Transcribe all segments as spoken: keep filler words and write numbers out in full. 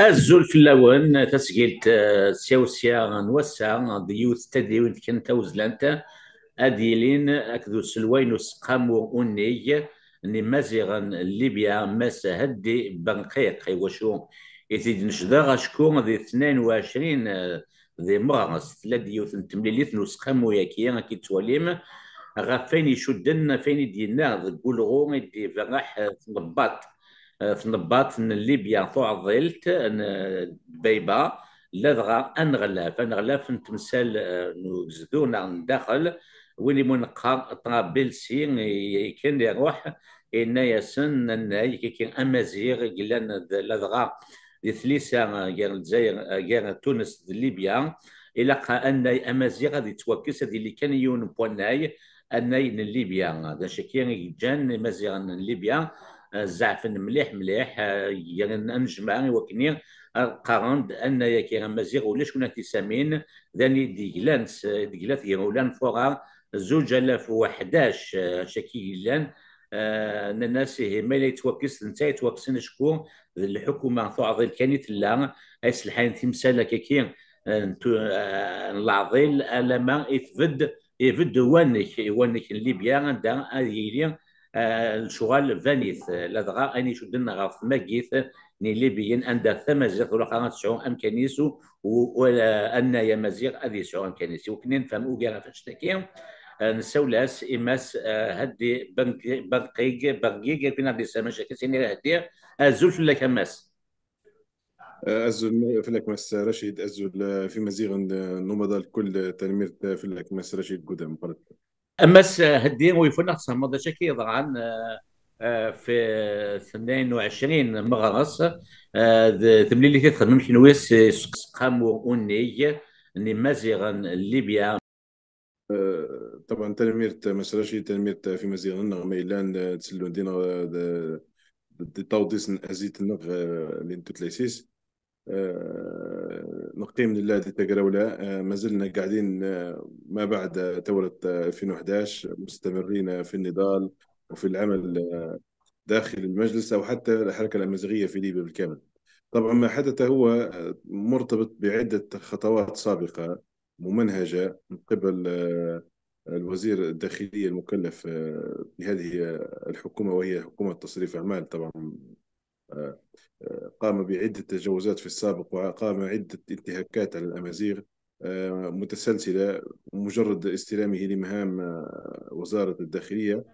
Azul fell-awen, tasgilt, eh, sya u sya n wass-a, d yiwet n tadiwin kan tawezlant, ad d-yilin akked uselway n useqqamu unnig n Imaziɣen n Libya, Mass Heddi Benqiq. Iwacu i t-id-necdeɣ? Acku di tnayen u ɛecrin, eh, di Meɣres, tella-d yiwet n temlilit n useqqamu-yagi, akka i tettwalim, ɣef wayen icudden, ɣef wayen i d-yenna deg ulɣu i d-iberreḥ, eh, tnebbaṭ, eh, tnebbaṭ n Libya tuɛḍilt n, eh, Dbeyba, ladɣa aneɣlaf, aneɣlaf n temsal, eh, n ugezdu neɣ n daxel, win imu neqqar Trabelsi, i-, akken iruḥ, yenna-yasen, annay, kiki amaziɣ i yellan d, ladɣa di tlisa, eh, gar Lezzayer, eh, gar Tunes d Libya, ilaq annay amaziɣ ad yettwakkes, ad yili kan yiwen n wannay, annay n Libya. D acu-agi i yeǧǧan Imaziɣen n Libya, eh, zeɛfen mliḥ mliḥ, eh, gren anejmaɛ i wakken ad qqaren-d annay-agi amaziɣ ulac win ad t-isamin, d ani d-yeglan s, d-yeglat gar ula n Furar zuǧ alaf u ḥdac, eh, acu-agi yellan, eh, nnan-as ihi ma yella yettwakkes d netta yettwakksen acku d lḥukuma tuɛḍil kan i tella, ay sselḥayen timsal akkaki, eh, n tu-, eh, n leɛḍil alama i tbedd, ibedd uwanek, uwanek n Libya anda ad yili, eh, lecɣal banit, eh, ladɣa ayen icudden ɣef tmagit n Ilibiyen anda tamaziɣt ur ilaq ara ad tesɛu amkan-is u, u, u, eh, annay amaziɣ ad yesɛu amkan-is. I wakken ad nefhem ugar ɣef annect-agi, eh, nessawel-as i Mass, eh, Heddi Benqi-, Benqig, Bergig, akken ad d-yesɛu maca kasi nira Heddi. Azul fell-ak a Mass. Azul fell-ak Mass Racid, azul, eh, f Imaziɣen, eh, n umaḍal kull, eh, tanemmirt, eh, fell-ak Mass Racid Gudam. A Mass Heddi, ur yefun ad tfehmeḍ d acu akka yeḍran, eh, eh, fi tnayen u ɛecrin Meɣres, eh, d temlilit i txedmem kenwi s, s useqqamu unnig n Imaziɣen n Libya. Eh, طبعا tanemmirt Mass Racid, tanemmirt f Imaziɣen-nneɣ ma yellan, eh, ttsellun dinna, eh, d, d, d taḍsa n azit-nneɣ, eh, n tutlayt-is. Eh, neqqim nella di tagrawla, eh, mazal-nna qegɛen, eh, ما بعد ثورة، eh, ألفين وحداش، مستمرين في النضال وفي العمل، eh, داخل المجلس أو حتى الحركة الأمازيغية في ليبيا بالكامل. طبعا ما حدث هو، eh، مرتبط بعدة خطوات سابقة ممنهجة من قبل، eh، الوزير الداخلية المكلف، eh، بهذه الحكومة، وهي حكومة تصريف أعمال طبعا. آه، آه، قام بعدة تجاوزات في السابق، وقام عدة انتهاكات على الأمازيغ، آه، متسلسلة، مجرد استلامه لمهام، آه، وزارة الداخلية.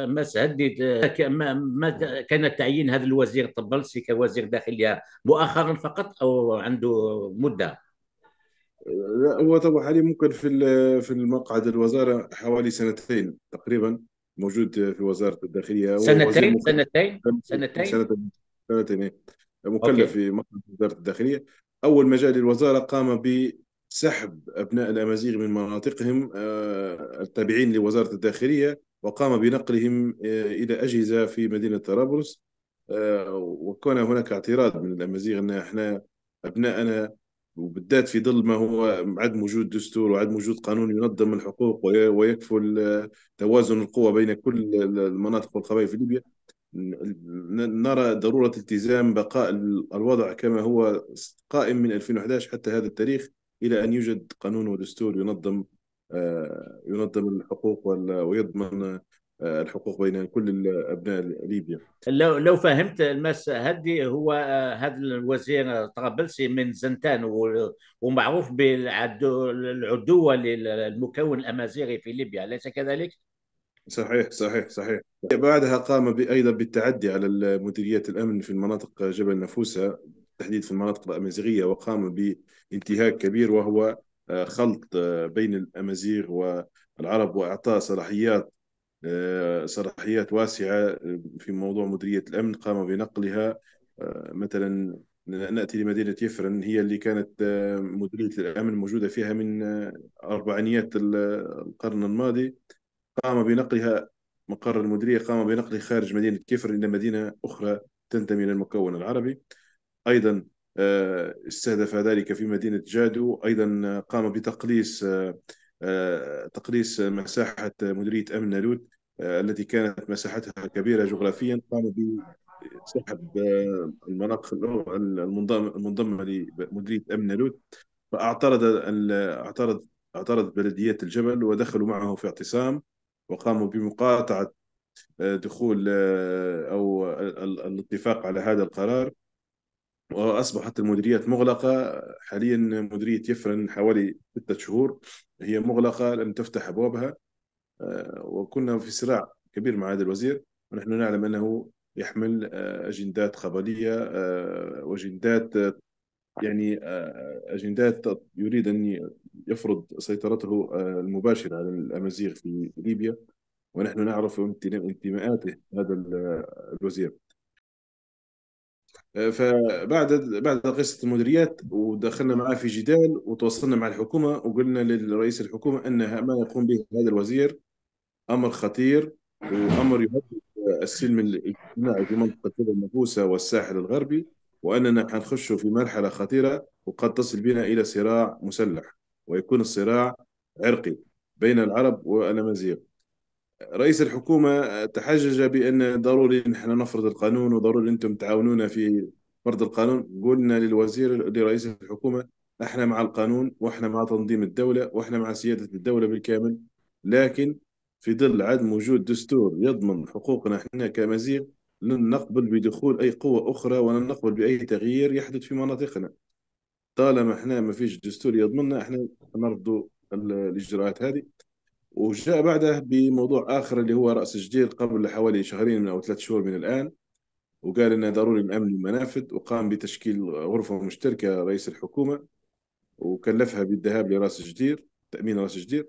Mass Heddi, eh, ك-، ما، ما كان تعيين هذا الوزير الطبلسي كوزير داخلية مؤخرا فقط أو عنده مدة؟ لا، هو طبعا حاليا ممكن في ال-، في المقعد الوزارة حوالي سنتين تقريبا، موجود في وزارة الداخلية. هو وزير سنتين، مكلف. سنتين، سنتين. سنتين، سنتين، إيه. مكلف في مقعد وزارة الداخلية. أول ما جاء للوزارة قام بسحب أبناء الأمازيغ من مناطقهم، آه، التابعين لوزارة الداخلية، وقام بنقلهم، آه، إلى أجهزة في مدينة طرابلس. آه، وكان هناك اعتراض من الأمازيغ أن إحنا أبناءنا، وبالذات في ظل ما هو عدم وجود دستور وعدم وجود قانون ينظم الحقوق وي-، ويكفل، آه، توازن القوى بين كل ال-، المناطق والقبائل في ليبيا. ن-، ن-، نرى ضرورة التزام بقاء ال-، الوضع كما هو قائم من ألفين وحداش حتى هذا التاريخ، إلى أن يوجد قانون ودستور ينظم، آه، ينظم الحقوق وال-، ويضمن، آه، الحقوق بين كل ال-، أبناء ليبيا. لو، لو فهمت المس هدي، هو، آه، هذا الوزير طرابلسي من زنتان و-، ومعروف بالعدو-، العدوة للمكون الأمازيغي في ليبيا، أليس كذلك؟ صحيح، صحيح، صحيح. بعدها قام ب-، أيضًا بالتعدي على ال-، مديريات الأمن في المناطق جبل نفوسة، بالتحديد في المناطق الأمازيغية، وقام بانتهاك كبير، وهو، آه، خلط، آه، بين الأمازيغ والعرب، وإعطاء صلاحيات، آه، صلاحيات واسعة، آه، في موضوع مديرية الأمن. قام بنقلها، آه، مثلًا ن-، نأتي لمدينة يفرن، هي اللي كانت، آه، مديرية الأمن موجودة فيها من، آه، أربعينيات ال-، القرن الماضي. قام بنقلها، مقر المديرية قام بنقله خارج مدينة كفر إلى مدينة أخرى تنتمي للمكون العربي. أيضًا، آه، استهدف ذلك في مدينة جادو. أيضًا، آه، قام بتقليص، آه، آه، تقليص مساحة مديرية أمن نالوت، آه، التي كانت مساحتها كبيرة جغرافيًا. قام ب-، صاحب، آه، المناطق الأو-، المنضم-، المنضمة لمديرية أمن نالوت، فاعترض ال-، اعترض اعترضت بلديات الجبل ودخلوا معه في اعتصام، وقاموا بمقاطعة، آه، دخول، آه، أو ال-، ال-، الاتفاق على هذا القرار. وأصبحت المديريات مغلقة. حاليا مديرية يفرن حوالي ستة شهور هي مغلقة، لم تفتح أبوابها. آه، وكنا في صراع كبير مع هذا الوزير، ونحن نعلم أنه يحمل، آه، أجندات خبلية، آه، وأجندات، آه، يعني، آه، أجندات يريد أن يفرض سيطرته، آه، المباشرة على الأمازيغ في ليبيا، ونحن نعرف انتماءاته هذا ال-، الوزير. آه، فبعد بعد قصة المديريات ودخلنا معاه في جدال وتواصلنا مع الحكومة وقلنا للرئيس الحكومة أن ما يقوم به هذا الوزير أمر خطير وأمر يهدد السلم الاجتماعي في منطقة جبل نفوسة والساحل الغربي، وأننا حنخش في مرحلة خطيرة وقد تصل بنا إلى صراع مسلح، ويكون الصراع عرقي بين العرب والأمازيغ. رئيس الحكومة تحجج بأن ضروري نحن نفرض القانون وضروري أنتم تعاونونا في فرض القانون. قلنا للوزير، لرئيس الحكومة: احنا مع القانون واحنا مع تنظيم الدولة واحنا مع سيادة الدولة بالكامل، لكن في ظل عدم وجود دستور يضمن حقوقنا احنا كأمازيغ، لن نقبل بدخول أي قوة أخرى ولن نقبل بأي تغيير يحدث في مناطقنا. طالما احنا ما فيش دستور يضمننا، احنا نرفضوا ال-، الإجراءات هذه. وجاء بعده بموضوع آخر اللي هو رأس الجدير، قبل حوالي شهرين من أو ثلاث شهور من الآن، وقال إنه ضروري الأمن المنافذ، وقام بتشكيل غرفة مشتركة رئيس الحكومة، وكلفها بالذهاب لرأس الجدير، تأمين رأس الجدير.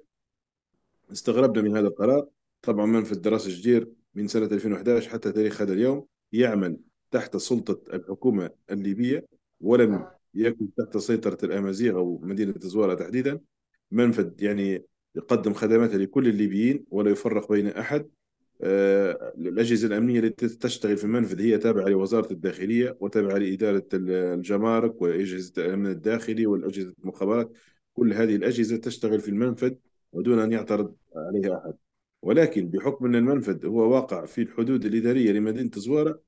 استغربنا من هذا القرار. طبعا منفذ راس الجدير من سنة ألفين وحداش حتى تاريخ هذا اليوم يعمل تحت سلطة الحكومة الليبية، ولم يكن تحت سيطرة الأمازيغ أو مدينة زوارة تحديدا. منفذ يعني يقدم خدمات لكل الليبيين ولا يفرق بين أحد. آه، الأجهزة الأمنية التي تشتغل في المنفذ هي تابعة لوزارة الداخلية وتابعة لإدارة ال-، الجمارك وأجهزة الأمن الداخلي والأجهزة المخابرات. كل هذه الأجهزة تشتغل في المنفذ ودون أن يعترض عليها أحد. ولكن بحكم أن المنفذ هو واقع في الحدود الإدارية لمدينة زوارة،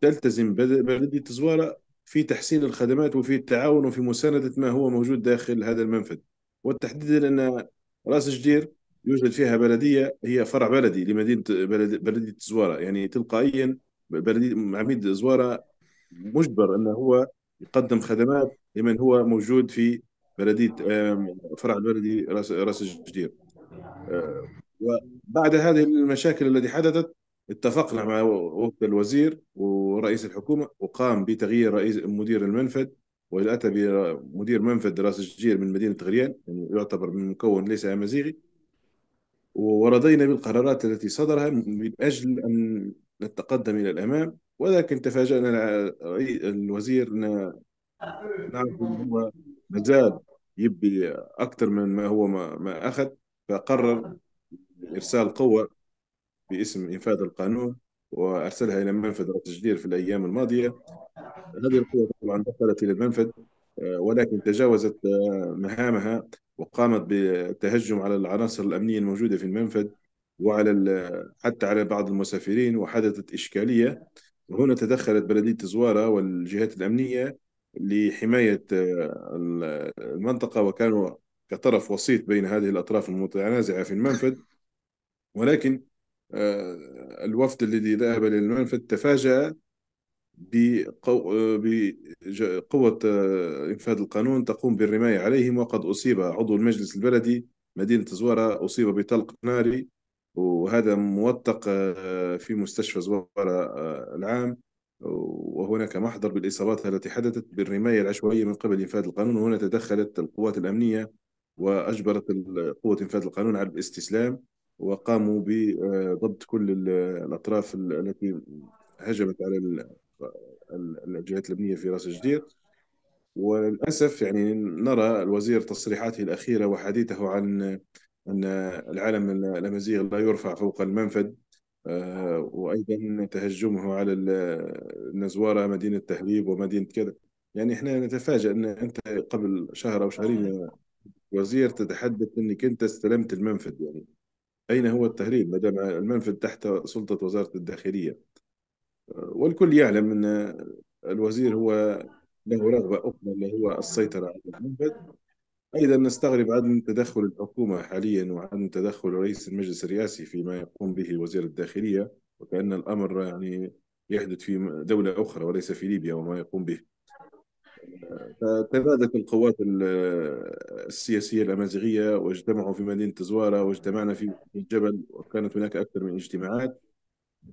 تلتزم بد-، بلدية زوارة في تحسين الخدمات وفي التعاون وفي مساندة ما هو موجود داخل هذا المنفذ، والتحديد لأن راس جدير يوجد فيها بلدية هي فرع بلدي لمدينة بلد-، بلدية زوارة. يعني تلقائيا بلدية، عميد زوارة مجبر أنه هو يقدم خدمات لمن هو موجود في بلدية، آم، فرع البلدي راس، راس الجدير. آه، وبعد هذه المشاكل التي حدثت، اتفقنا مع وقت الوزير ورئيس الحكومة، وقام بتغيير رئيس، مدير المنفذ، وأتى بمدير منفذ راس الجدير من مدينة غريان، يعني يعتبر من مكون ليس أمازيغي. ورضينا بالقرارات التي صدرها من أجل أن نتقدم إلى الأمام، ولكن تفاجأنا الع-، الوزير ن-، نعرف إنه هو مازال يبي أكثر من ما هو ما، ما أخذ، فقرر إرسال قوة باسم إنفاذ القانون، وأرسلها إلى منفذ راس الجدير في الأيام الماضية. هذه القوة طبعا دخلت إلى المنفذ، آه، ولكن تجاوزت، آه، مهامها، وقامت بالتهجم على العناصر الأمنية الموجودة في المنفذ، وعلى ال-، حتى على بعض المسافرين، وحدثت إشكالية. وهنا تدخلت بلدية زوارة والجهات الأمنية لحماية، آه، ال-، المنطقة، وكانوا كطرف وسيط بين هذه الأطراف المتنازعة في المنفذ. ولكن، آه، الوفد الذي ذهب للمنفذ تفاجأ بقو-، آه، بج-، قوة، آه، إنفاذ القانون تقوم بالرماية عليهم، وقد أصيب عضو المجلس البلدي مدينة زوارة، أصيب بطلق ناري، وهذا موثق، آه، في مستشفى زوارة، آه، العام. وهناك محضر بالإصابات التي حدثت بالرماية العشوائية من قبل إنفاذ القانون. وهنا تدخلت القوات الأمنية وأجبرت ال-، قوة إنفاذ القانون على الاستسلام، وقاموا بضبط كل ال-، الأطراف ال-، التي هجمت على ال-، ال-، الجهات الأمنية في راس الجدير. وللأسف يعني نرى الوزير تصريحاته الأخيرة وحديثه عن أن العلم الأمازيغ لا يرفع فوق المنفذ، آه، وأيضًا تهجمه على ال-، النزوارة، مدينة تهريب ومدينة كذا. يعني إحنا نتفاجأ أن أنت قبل شهر أو شهرين يا وزير تتحدث أنك أنت استلمت المنفذ. يعني أين هو التهريب ما دام المنفذ تحت سلطة وزارة الداخلية؟ والكل يعلم أن الوزير هو له رغبة أخرى، اللي هو السيطرة على المنفذ. أيضًا نستغرب عدم تدخل الحكومة حاليًا وعدم تدخل رئيس المجلس الرئاسي فيما يقوم به وزير الداخلية، وكأن الأمر يعني يحدث في دولة أخرى وليس في ليبيا وما يقوم به. فتمادت القوات ال-، السياسية الأمازيغية، واجتمعوا في مدينة زوارة، واجتمعنا في الجبل، وكانت هناك أكثر من اجتماعات،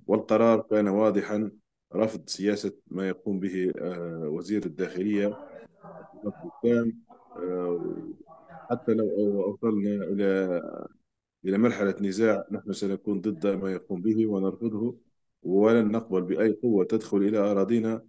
والقرار كان واضحًا: رفض سياسة ما يقوم به، آه، وزير الداخلية التام. آه، حتى لو أوصلنا إلى، إلى مرحلة نزاع، نحن سنكون ضد ما يقوم به ونرفضه، ولن نقبل بأي قوة تدخل إلى أراضينا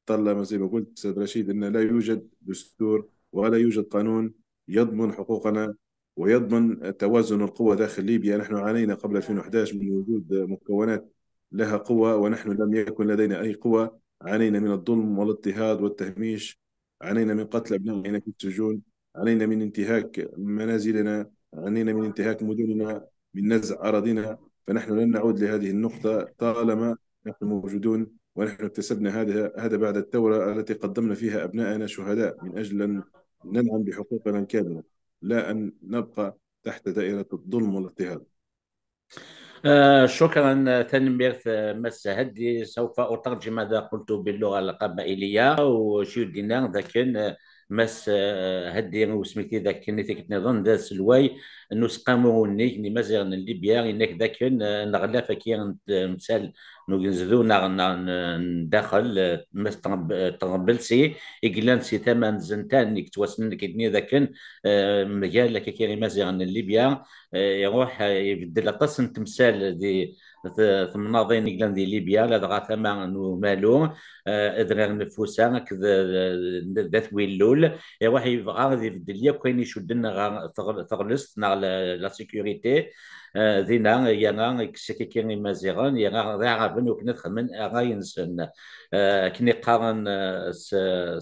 طالما، زي ما قلت أستاذ رشيد، أن لا يوجد دستور ولا يوجد قانون يضمن حقوقنا ويضمن توازن القوى داخل ليبيا. نحن عانينا قبل ألفين وحداش من وجود مكونات لها قوة، ونحن لم يكن لدينا أي قوة. عانينا من الظلم والاضطهاد والتهميش، عانينا من قتل أبنائنا في السجون، عانينا من انتهاك منازلنا، عانينا من انتهاك مدننا، من نزع أراضينا. فنحن لن نعود لهذه النقطة طالما نحن موجودون، ونحن اكتسبنا هذا، هذا بعد الثورة التي قدمنا فيها أبناءنا شهداء من أجل أن ننعم بحقوقنا الكاملة، لا أن نبقى تحت دائرة الظلم والاضطهاد. آه، شكرا، آه، tanemmirt, آه، Mass Heddi. سوف أترجم ماذا قلت باللغة القبائلية. وشي دينا ذاكن، آه، Mass, آه، Heddi وسميتي ذاكن نيتك نظن ذا سلواي أنه سقامو نيك نمازيغ ليبيا إنك ذاكن، آه، نغلافك يا مسال نوجنزدو نغ داخل، آه، Mass تربلسي إجلان سي ثمان زنتان نيك تواسن كدني ذاكن، آه، مجال لك كيري مازيغ ليبيا. آه، يروح، آه، يبدل aṭas n temsal di temnaḍin i yellan di Libya, ladɣa tama n umalu, eh, adrar n Fusa akked, eh, d At Willul. Iruḥ yebɣa ad ibeddel yakk ayen icudden ɣer teɣ-, teɣlest neɣ la, la sécurité. Eh, dinna yerna yekkes akiki Imaziɣen, yerna d Iɛraben, iwakken ad xedmen ṛṛay-nsen. Eh, akken i qqaren, eh, s,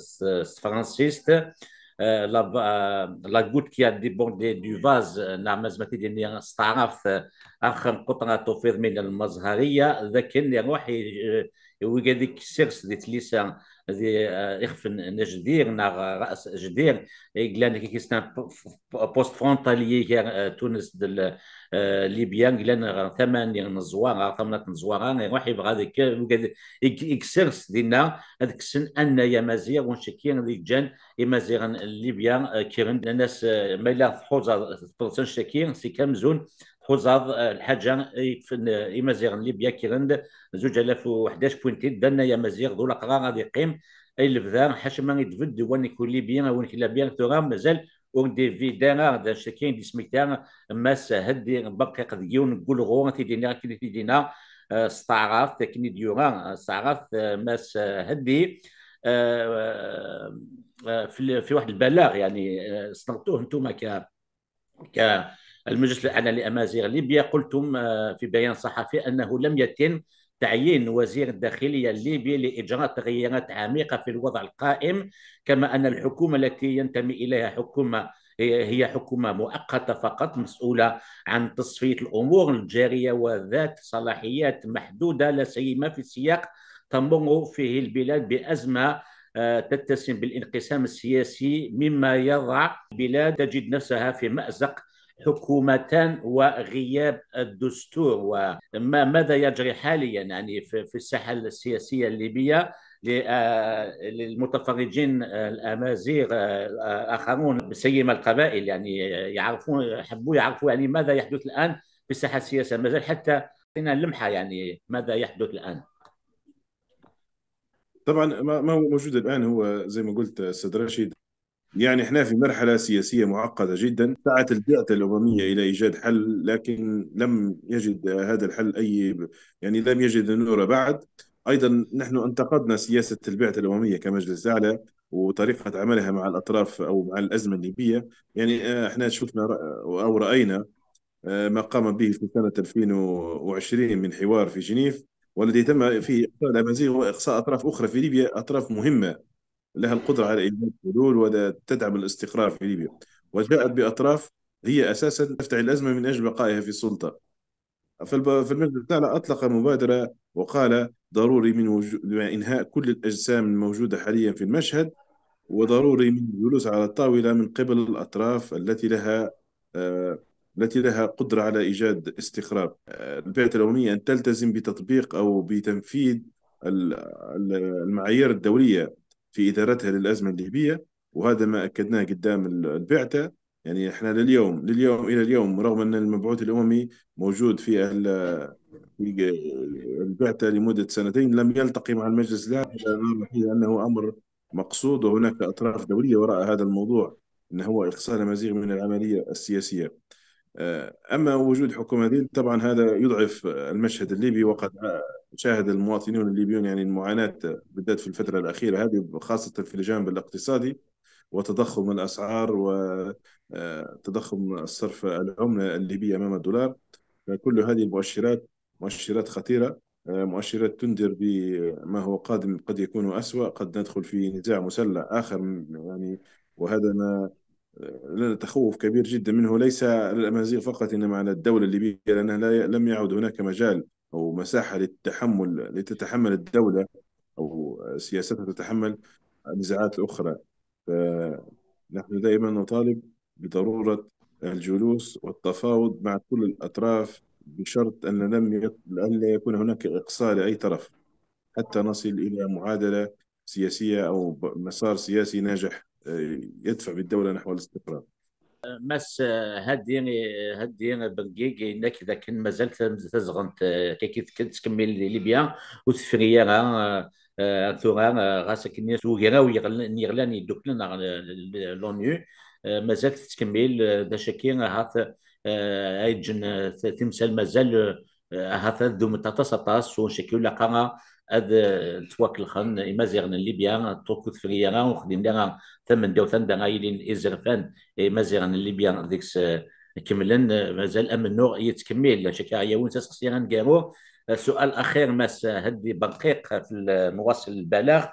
s, s tefransist, eh, la, eh, la goutte qui a débordé du vase, eh, neɣ ma zma tidini s taɛrabt, eh, axer n quṭra tufiḍ min lmazhariya, d akken iruḥ i, eh, wigad i yessers di tlisa, di, eh, ixef n, n Jdir, neɣ ras Jdir, i yellan kikis n p-, p-, poste frontalier gar, eh, Tunes d l-, eh, Libya, yellan ɣer tama-nni n Zwaṛa, ɣer tamnaḍt n Zwaṛa, iruḥ yebɣa ad yekker, wigad i, i yessers dinna, ad kksen annay amaziɣ, ur ncekki ad yeǧǧan Imaziɣen n Libya, eh, kkren, nnan-as, eh, ma yella tḥuzaḍ, tewwḍeḍ s annect-agi, c'est amzun tḥuzaḍ, eh, lḥaǧa i yekfen, eh, Imaziɣen n Libya, kkren-d zuǧ alaf u ḥdac point id, d annay amaziɣ d ulaqrar ad yeqqim i lebda, ḥaca ma itbedd uwanek n Libya, awanek n Libya tura mazal ur d-ibid ara. D annect-agi i d-yesmekta Mass Heddi Berqiq deg yiwen n wulɣu, ad t-id-iniɣ akken i t-id-yenna, eh, s taɛrabt, akken i d-yura, eh, s taɛrabt, eh, Mass, eh, Heddi, eh, eh, في، في واحد البلاغ، يعني، eh, صدرتوه انتم ك، كالمجلس الأعلى لأمازيغ ليبيا، قلتم، eh, في بيان صحفي أنه لم يتم تعيين وزير الداخلية الليبي لإجراء تغييرات عميقة في الوضع القائم، كما أن الحكومة التي ينتمي إليها حكومة هي، هي حكومة مؤقتة فقط، مسؤولة عن تصفية الأمور الجارية وذات صلاحيات محدودة، لا سيما في سياق تمر فيه البلاد بأزمة، آه، تتسم بالانقسام السياسي، مما يضع البلاد تجد نفسها في مأزق حكومتان وغياب الدستور. وما، ماذا يجري حاليا، يعني، في، في الساحة السياسية الليبية؟ ل-، آه، للمتفرجين، آه، الأمازيغ، آه، آه، آخرون بسيما القبائل، يعني، آه، يعرفون، يحبوا يعرفوا، يعني، ماذا يحدث الآن في الساحة السياسية. مازال حتى فينا لمحة، يعني، ماذا يحدث الآن؟ طبعًا ما، ما هو موجود الآن هو زي ما قلت أستاذ رشيد، يعني إحنا في مرحلة سياسية معقدة جدًا. سعت البعثة الأممية إلى إيجاد حل، لكن لم يجد هذا الحل أي، يعني لم يجد نورا بعد. أيضًا نحن انتقدنا سياسة البعثة الأممية كمجلس أعلى وطريقة عملها مع الأطراف أو مع الأزمة الليبية. يعني، آه، إحنا شفنا رأ-، أو رأينا، آه، ما قام به في سنة ألفين وعشرين من حوار في جنيف، والذي تم فيه إقصاء الأمازيغ وإقصاء أطراف أخرى في ليبيا، أطراف مهمة لها القدرة على إيجاد حلول وتدعم الاستقرار في ليبيا، وجاءت بأطراف هي أساسًا تفتعل الأزمة من أجل بقائها في السلطة. فالب-، فالمجلس الأعلى أطلق مبادرة وقال: ضروري من وجو-، إنهاء كل الأجسام الموجودة حاليا في المشهد، وضروري من الجلوس على الطاولة من قبل الأطراف التي لها، آه، التي لها قدرة على إيجاد استقرار. آه، البعثة الأممية أن تلتزم بتطبيق أو بتنفيذ ال-، ال-، المعايير الدولية في إدارتها للأزمة الليبية، وهذا ما أكدناه قدام ال-، البعثة. يعني إحنا لليوم، لليوم، إلى اليوم، رغم أن المبعوث الأممي موجود في ال-، في البعثة لمدة سنتين، لم يلتقي مع المجلس الأعلى، لأنه أمر مقصود، وهناك أطراف دولية وراء هذا الموضوع، أنه هو إقصاء الأمازيغ من العملية السياسية. آه، أما وجود حكومتين، طبعا هذا يضعف المشهد الليبي، وقد شاهد المواطنون الليبيون يعني المعاناة، بالذات في الفترة الأخيرة هذه، خاصة في الجانب الاقتصادي وتضخم الأسعار وتضخم الصرف العملة الليبية أمام الدولار. فكل هذه المؤشرات مؤشرات خطيرة، آه، مؤشرات تنذر بما هو قادم، قد يكون أسوأ، قد ندخل في نزاع مسلح آخر، يعني، وهذا ما، آه، لنا تخوف كبير جدا منه، ليس على الأمازيغ فقط، إنما على الدولة الليبية، لأنها لا، لم يعد هناك مجال أو مساحة للتحمل، لتتحمل الدولة أو سياستها تتحمل النزاعات الأخرى. فنحن دائما نطالب بضرورة الجلوس والتفاوض مع كل الأطراف، بشرط أن لم يك-، أن لا يكون هناك إقصاء لأي طرف، حتى نصل إلى معادلة سياسية أو ب-، مسار سياسي ناجح، آه، يدفع بالدولة نحو الاستقرار. Mass Hadi, Hadi Benguigui, إنك إذا كان مازال تزغنت، آه، كي كي تكمل ليبيا وتفري راه، آه، ثورة، آه، غاس كني سوغرا ويغلن، يغلن يدوكلن، آه، l'ONU، آه، مازال تكمل، آه، ذا شكي هات، آه، أيجن، آه، تمثال مازال، آه، هات دوم تاطاس أطاس ونشكي ولا قرا أذ، آه، تواكلخن إمازيغن ليبيا، طوكو ثفريا، وخدين لها ثمن داو ثان دانا يلين إزرفان، إمازيغن ليبيا ديكس، آه، كملن، آه، مازال أمنو يتكمل، شكا ياون تسقسي غنقارو. آه، سؤال أخير Mass Hadi Benguigui في المواصل البلاغ.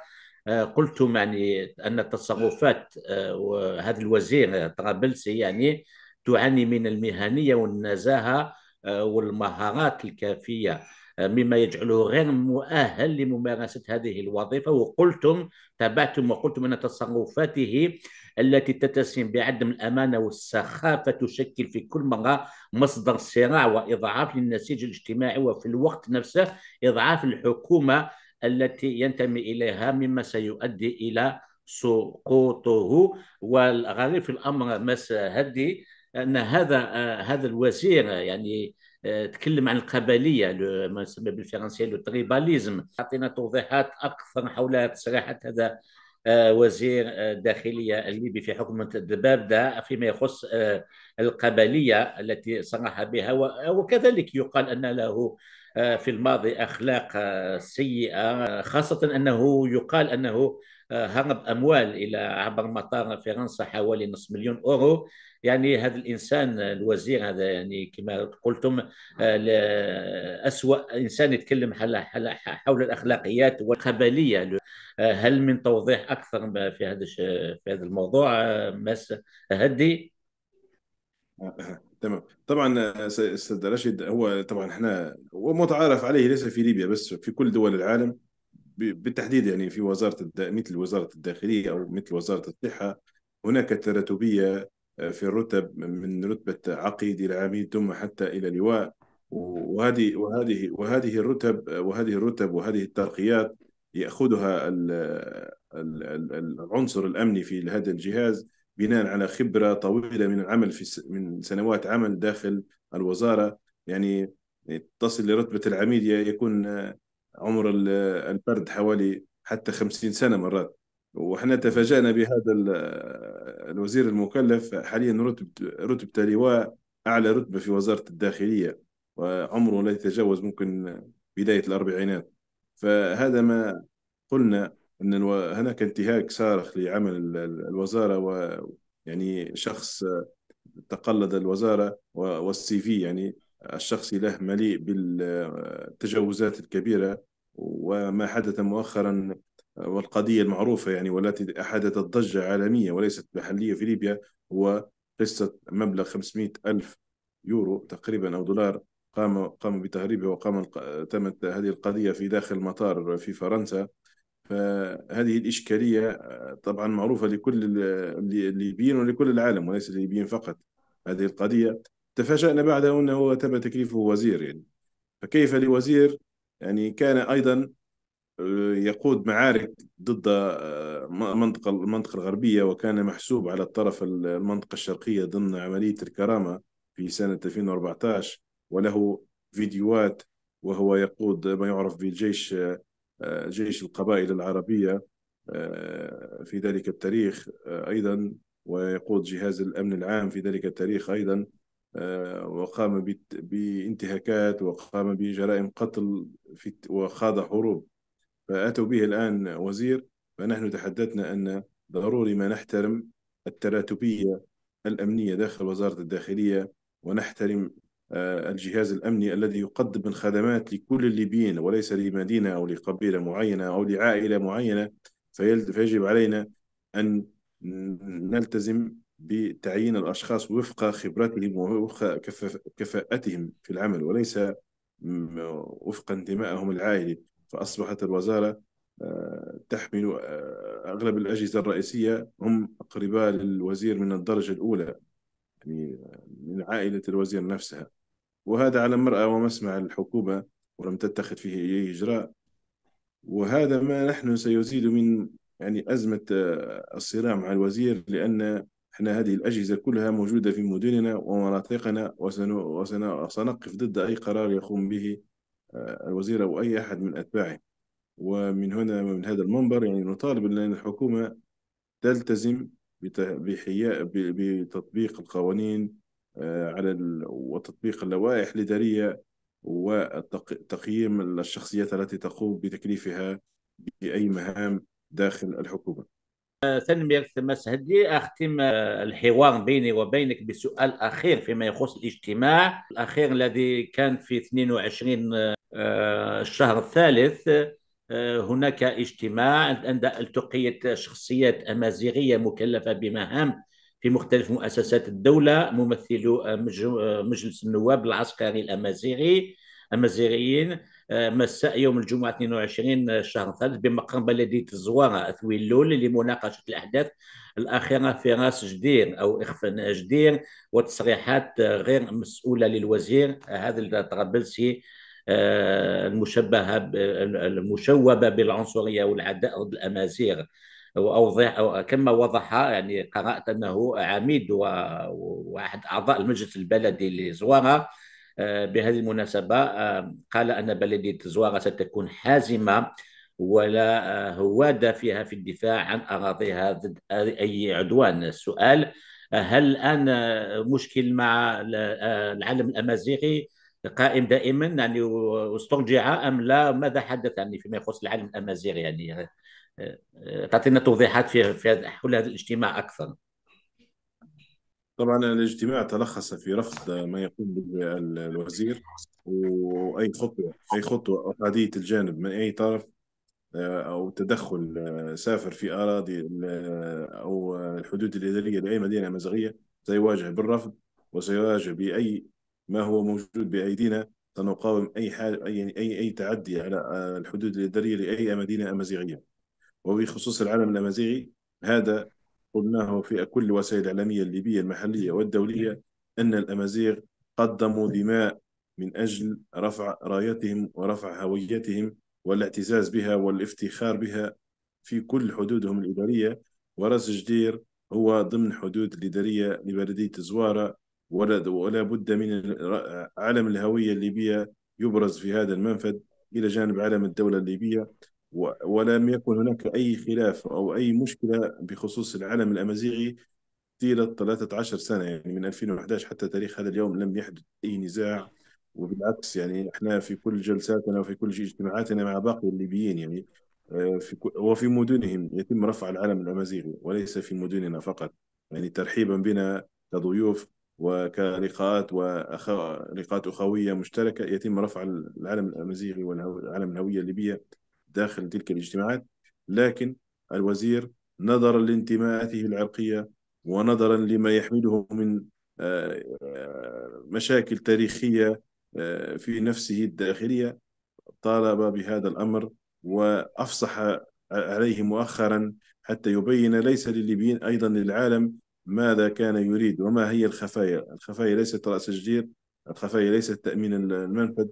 آه، قلتم يعني أن التصرفات، آه، وهذا الوزير، آه، طرابلسي يعني تعاني من المهنية والنزاهة، آه، والمهارات الكافية، آه، مما يجعله غير مؤهل لممارسة هذه الوظيفة. وقلتم، تابعتم وقلتم أن تصرفاته التي تتسم بعدم الأمانة والسخافة تشكل في كل مرة مصدر صراع وإضعاف للنسيج الاجتماعي، وفي الوقت نفسه إضعاف الحكومة التي ينتمي إليها، مما سيؤدي إلى سقوطه. والغريب في الأمر Mass Hadi أن هذا، آه، هذا الوزير، آه، يعني، آه، تكلم عن القبلية، le-، ما يسمى بالفرنسية le tribalisme. أعطينا توضيحات أكثر حول تصريحات هذا، آه، وزير، آه، الداخلية الليبي في حكومة الدباب ده فيما يخص، آه، القبلية التي صرح بها، و-، وكذلك يقال أن له، آه، في الماضي أخلاق، آه، سيئة، خاصة أنه يقال أنه، آه، هرب أموال إلى، عبر مطار فرنسا، حوالي نص مليون أورو. يعني هذا الإنسان، الوزير هذا، يعني كما قلتم، آه، ل-، أسوأ إنسان يتكلم حل-، حل-، حول الأخلاقيات والقبلية. آه، هل من توضيح أكثر في هذا الش-، في هذا الموضوع، آه، Mass Hadi؟ آه، آه، تمام. طبعا، آه، س-، أستاذ رشيد، هو طبعا احنا، هو متعارف عليه ليس في ليبيا بس، في كل دول العالم، ب-، بالتحديد يعني في وزارة الد-، مثل وزارة الداخلية أو مثل وزارة الصحة، هناك تراتبية، آه، في الرتب، من رتبة عقيد إلى عميد ثم حتى إلى لواء. وهذه وهذه وهذه الرتب وهذه الرتب وهذه الترقيات يأخذها ال-، ال-، ال-، ال-، العنصر الأمني في هذا الجهاز بناء على خبرة طويلة من العمل في س-، من سنوات عمل داخل الوزارة. يعني تصل لرتبة العميد، ي-، يكون، آه، عمر ال-، الفرد حوالي حتى خمسين سنة مرات. وإحنا تفاجأنا بهذا ال-، الوزير المكلف، حاليا رتب-، رتبته لواء، أعلى رتبة في وزارة الداخلية، وعمره لا يتجاوز ممكن بداية الأربعينات. فهذا ما قلنا، أن الو-، هناك انتهاك صارخ لعمل ال-، ال-، الوزارة، و يعني شخص تقلد الوزارة، و-، والCV يعني الشخصي له مليء بالتجاوزات الكبيرة. وما حدث مؤخرا والقضية المعروفة يعني، والتي أحدثت ضجة عالمية وليست محلية في ليبيا، هو قصة مبلغ خمسمائة ألف يورو تقريبا أو دولار قام قام بتهريبه، وقام الق- تمت هذه القضية في داخل المطار في فرنسا. فهذه الإشكالية، آه، طبعًا معروفة لكل ال- اللي- الليبيين ولكل العالم، وليس الليبيين فقط. هذه القضية تفاجأنا بعدها أنه تم تكليفه وزير، يعني. فكيف لوزير، يعني، كان أيضًا، آه، يقود معارك ضد، آه، م- منطقة المنطقة الغربية، وكان محسوب على الطرف ال- المنطقة الشرقية ضمن عملية الكرامة في سنة ألفين وأربعتاش، وله فيديوهات وهو يقود ما يعرف بالجيش، آه، جيش القبائل العربية، آه، في ذلك التاريخ، آه، أيضًا، ويقود جهاز الأمن العام في ذلك التاريخ أيضًا، آه، وقام بت- بانتهاكات، وقام بجرائم قتل في الت- وخاض حروب. فأتوا به الآن وزير، فنحن تحدثنا أن ضروري ما نحترم التراتبية الأمنية داخل وزارة الداخلية، ونحترم، آه، الجهاز الأمني الذي يقدم الخدمات لكل الليبيين، وليس لمدينة أو لقبيلة معينة أو لعائلة معينة. فيل- فيجب علينا أن نلتزم بتعيين الأشخاص وفق خبرتهم ووفق كف- كفاءتهم في العمل، وليس، م-، وفق انتمائهم العائلي. فأصبحت الوزارة، آه، تحمل، آه، أغلب الأجهزة الرئيسية هم أقرباء للوزير من الدرجة الأولى، يعني، من عائلة الوزير نفسها. وهذا على مرأى ومسمع الحكومة، ولم تتخذ فيه أي إجراء. وهذا ما نحن سيزيد من، يعني، أزمة، آه، الصراع مع الوزير، لأن إحنا هذه الأجهزة كلها موجودة في مدننا ومناطقنا، وسن-، وسن-، وسنقف ضد أي قرار يقوم به، آه، الوزير أو أي أحد من أتباعه. ومن هنا، من هذا المنبر، يعني، نطالب أن الحكومة تلتزم بت-، بحياء-، ب-، بتطبيق القوانين، آه، على ال-، وتطبيق اللوائح الإدارية وتقييم الشخصيات التي تقوم بتكليفها بأي مهام داخل الحكومة. Tanemmirt Mass Hadi. أختم، آه، الحوار بيني وبينك بسؤال أخير فيما يخص الاجتماع الأخير الذي كان في اثنين وعشرين، آه، الشهر الثالث. آه، هناك اجتماع عند التقيت شخصيات أمازيغية مكلفة بمهام في مختلف مؤسسات الدولة، ممثلو، آه، مج-، آه، مجلس النواب العسكري الأمازيغي، أمازيغيين، آه، مساء يوم الجمعة اثنين وعشرين شهر ثالث بمقر بلدية الزوارة أثويلول لمناقشة الأحداث الأخيرة في راس جدير أو إخفان جدير، وتصريحات، آه، غير مسؤولة للوزير، آه، هذا الطرابلسي، آه، المشبهة ب-، المشوبة بالعنصرية والعداء ضد الأمازيغ. وأوضح، أو كما وضح، يعني، قرأت أنه عميد و-، وأحد أعضاء المجلس البلدي لزوارة، آه، بهذه المناسبة، آه، قال أن بلدية زوارة ستكون حازمة ولا، آه، هوادة فيها في الدفاع عن أراضيها ضد أي عدوان. السؤال، آه، هل الآن، آه، مشكل مع ال-، آه، العلم الأمازيغي قائم دائمًا، يعني، و-، واسترجع أم لا؟ ماذا حدث، يعني، فيما يخص العلم الأمازيغي؟ يعني، آه، آه، تعطينا توضيحات في، في هذا، حول هذا الاجتماع أكثر. طبعًا الاجتماع تلخص في رفض ما يقوم به ال-، الوزير، وأي خطوة، أي خطوة أحادية الجانب من أي طرف، آه، أو تدخل، آه، سافر في أراضي ال-، أو الحدود الإدارية لأي مدينة أمازيغية سيواجه بالرفض، وسيواجه بأي ما هو موجود بأيدينا. سنقاوم أي حال، أي، أي، أي تعدي على، آه، الحدود الإدارية لأي مدينة أمازيغية. وبخصوص العلم الأمازيغي، هذا قلناه في كل الوسائل الإعلامية الليبية المحلية والدولية، أن الأمازيغ قدموا دماء من أجل رفع رايتهم ورفع هويتهم والاعتزاز بها والافتخار بها في كل حدودهم الإدارية. وراس جدير هو ضمن حدود الإدارية لبلدية زوارة، ولا، ولا بد من ال-، علم الهوية الليبية يبرز في هذا المنفذ إلى جانب علم الدولة الليبية. و-، ولم يكن هناك أي خلاف أو أي مشكلة بخصوص العلم الأمازيغي طيلة ثلاثة عشر سنة، يعني، من ألفين وحداش حتى تاريخ هذا اليوم لم يحدث أي نزاع. وبالعكس، يعني، احنا في كل جلساتنا وفي كل اجتماعاتنا مع باقي الليبيين، يعني، آه، في كو-، وفي مدنهم يتم رفع العلم الأمازيغي وليس في مدننا فقط، يعني، ترحيبًا بنا كضيوف وكلقاءات وأخ-، لقاءات أخوية مشتركة يتم رفع العلم الأمازيغي والهو-، علم الهوية الليبية داخل تلك الاجتماعات. لكن الوزير، نظرًا لانتماءاته العرقية ونظرًا لما يحمله من، آه، آه، مشاكل تاريخية آه، في نفسه الداخلية طالب بهذا الأمر، وأفصح عليه مؤخرا حتى يبين ليس للليبيين، أيضا للعالم، ماذا كان يريد وما هي الخفايا. الخفايا ليست رأس الجدير، الخفايا ليست تأمين المنفذ،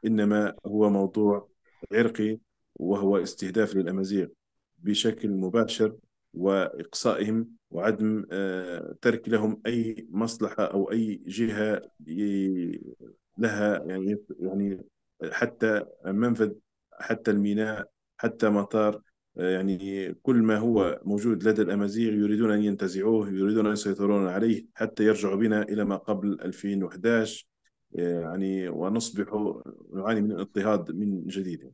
إنما هو موضوع عرقي، وهو استهداف للأمازيغ بشكل مباشر، وإقصائهم، وعدم آه، ترك لهم أي مصلحة أو أي جهة ي- لها، يعني، يعني حتى منفذ، حتى الميناء، حتى مطار. آه، يعني كل ما هو موجود لدى الأمازيغ يريدون أن ينتزعوه، يريدون أن يسيطرون عليه حتى يرجعوا بنا إلى ما قبل ألفين وحداش، آه، يعني، ونصبح نعاني من الاضطهاد من جديد.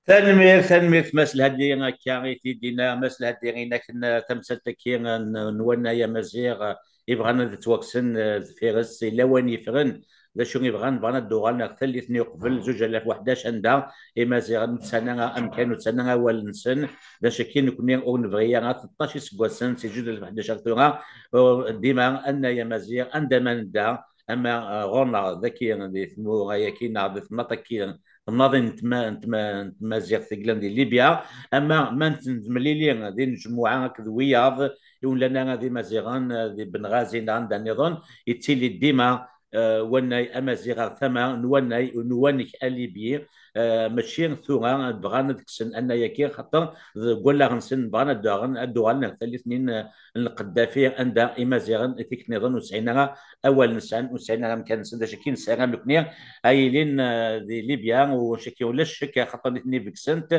Tanemmirt, tanemmirt Mass Lhadi, akka i t-id-yenna Mass Lhadi, akken tamsalt-agi n, n wannay amaziɣ, eh, yebɣan ad ttwakksen, eh, deffir-s, yella wayen yeffren. D acu i bɣan? Bɣan ad d-uɣalen ɣer tallit-nni uqbel zuǧ alaf u ḥdac, anda Imaziɣen ur tesɛan ara amkan, ur tesɛan ara awal-nsen. D acu-agi, nekkni ur nebɣi ara, teṭṭac iseggasen, si zuǧ alaf u ḥdac ar tura, ur, dima annay amaziɣ, anda ma nedda, ama, eh, ɣur-neɣ daki di tmura-yaki neɣ di temnaḍt-agi, temnaḍin n tma-, n tma-, n tmaziɣt i yellan di Libya, ama ma nettemlili di njemmuɛa akked wiyaḍ ur llan ara d Imaziɣen, eh, di Benɣazi neɣ anda nniḍen, yettili dima, eh, wannay amaziɣ ɣer tama n wannay n uwanek alibyi. Eh, mačči tura bɣan ad kksen annay-agi, xaṭer deg wallaɣ-nsen bɣan ad d-uɣalen, ad d-uɣalen ɣer tallit-nni n, n Lqeddafi, anda Imaziɣen i tikkelt nniḍen ur sɛin ara awal-nsen, ur sɛin ara amkan-nsen. D acu-agi nessaram nekkni, ad ilin, eh, di Libya, u acu-agi ulac ccek, axaṭer nitni beggsen-t,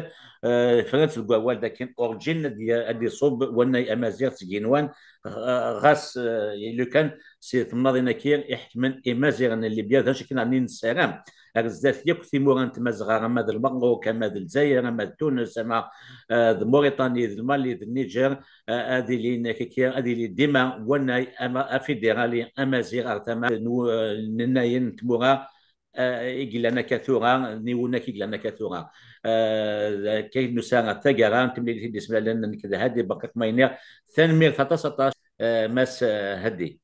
eh, ffren-t deg wawal dakken urǧin ad y-, ad iṣubb wannay amaziɣ seg yigenwan, ɣ-, ɣas, eh, lukan si temnaḍin-agi i ḥekmen Imaziɣen n Libya. D acu-agi nessaram ar zdat yakk timura n Tmazɣa, ama d Lmerruk, ama d Lezzayer, ama d Tunes, ama, eh, d Muriṭani, d Lmali, d Niger, eh, ad ilin akka, ad ili dima wannay ama afidérali amaziɣ ar tama n w-, n nnayen n tmura, eh, i yellan akka tura, n yiwunak i yellan akka tura. Eh, akka i d-nusa ɣer taggara n temlilit i d-ismlalen nekk d Hadi, beṛka-kem ayenni. Tanemmirt aṭas, aṭas, eh, Mass, eh, Hadi.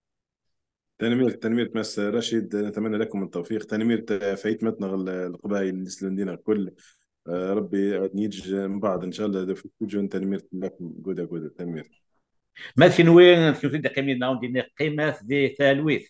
Tanemmirt, tanemmirt Mass Rachid, نتمنى لكم التوفيق. Tanemmirt, eh, f aytmaten-nneɣ l-, Leqbayel n Islandin الكل. Eh, Ṛebbi ad neǧǧ mbeɛd, إن شاء الله, d afud n Jun. Tanemmirt fell-akum, guda, guda, tanemmirt. Ma d kenwi, d kenwi d-iqqimen dinna, ur d-nniɣ qqimet di talwit.